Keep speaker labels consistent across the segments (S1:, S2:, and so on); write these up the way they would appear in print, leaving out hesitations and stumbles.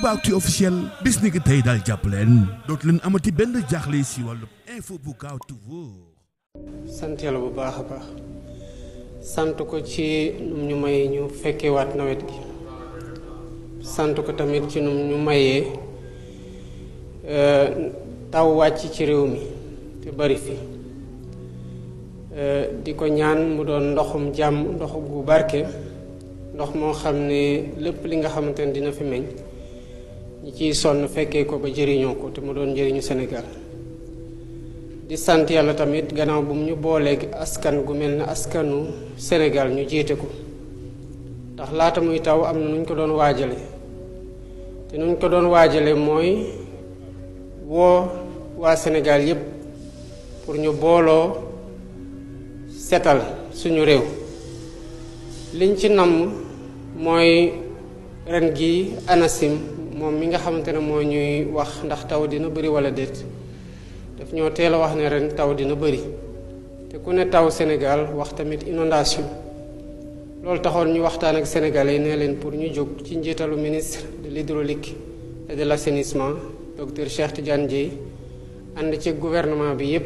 S1: Aboubacry officiel bis ni ki tey daal jàpp leen dootu leen amati benn jaaxle si wàllu info bu gaaw te wóor.
S2: sant yàlla bu baax a baax sant ko ci num ñu may ñu fekkewaat nawet gi sant ko tamit ci num ñu mayee taw wàcc ci réew mi te bari fi di ko ñaan mu doon ndoxum jàmm ndox gu barke ndox moo xam ne lépp li nga xamante ne dina fi meñ ñi ciy sonn fekkee ko ba jëriñoo ko te mu doon njëriñu Sénégal di sant yàlla tamit gannaaw bu mu ñu booleeg askan gu mel ne askanu Sénégal ñu jiite ko ndax laata muy taw am na nu ñu ko doon waajale te nu ñu ko doon waajale mooy woo waa Sénégal yépp pour ñu booloo setal suñu réew liñ ci namm mooy ren gi ANACIM moom mi nga xamante ne moo ñuy wax ndax taw dina bëri wala déet daf ñoo teel a wax ne ren taw dina bëri te ku ne taw Sénégal wax tamit inondation loolu taxoon ñu waxtaan ak sénégalais yi ne leen pour ñu jóg ci njiitalu ministre de l'hydraulique et de l'assainissement docteur Cheikh Tidiane Dièye ànd ci gouvernement bi yépp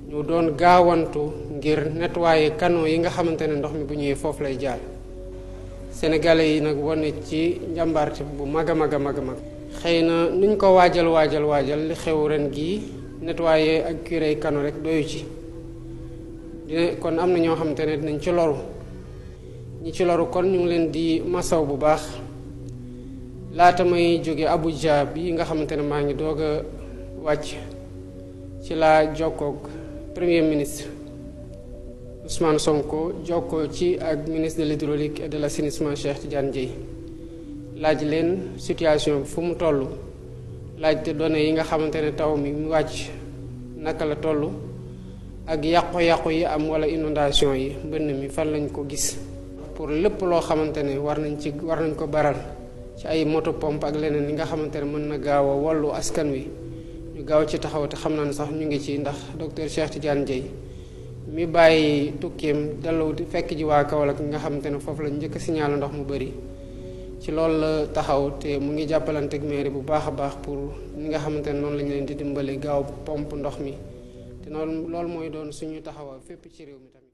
S2: ñu doon gaawantu ngir nettoyer canaux yi nga xamante ne ndox mi bu ñëwee foofu lay jaar sénégalais yi nag wane ci njàmbaarte bu mag a mag a mag a mag xëy na nuñ ko waajal li xew ren gii nettoyer ak curé canaux rek doyu ci kon am na ñoo xamante ne dinañ ci loru ñi ci loru kon ñu ngi leen di masaw bu baax laata may jóge Abuja bi nga xamante ne maa ngi doog a wàcc ci laa jokkoog premier ministre Ousmane Sonko jokkoo ci ak ministre de l'hydraulique et de l'assainissement Cheikh Tidiane Dièye laaj leen situation bi fu mu toll laajte données yi nga xamante ne taw mi mu wàcc naka la toll ak yàqu-yàqu yi am wala inondation yi mbënn mi fan lañ ko gis pour lépp loo xamante ne war nañ ko baral ci ay moto pompe ak leneen li nga xamante ne mën na gaaw a wallu askan wi ñu gaaw ci taxaw te xam naa ne sax ñu ngi ci ndax docteur Cheikh Tidiane Dièye mi bàyyi tukkeem delloo di fekk ji waa Kaolack nga xamante ne foofu lañ njëkk a signalé ndox mu bëri ci loolu la taxaw te mu ngi jàppalanteeg mairie bu baax a baax pour ni nga xamante ne noonu lañ leen di dimbali gaaw pompe ndox mi te noonu loolu mooy doon suñu taxawa fépp ci réew mi tamit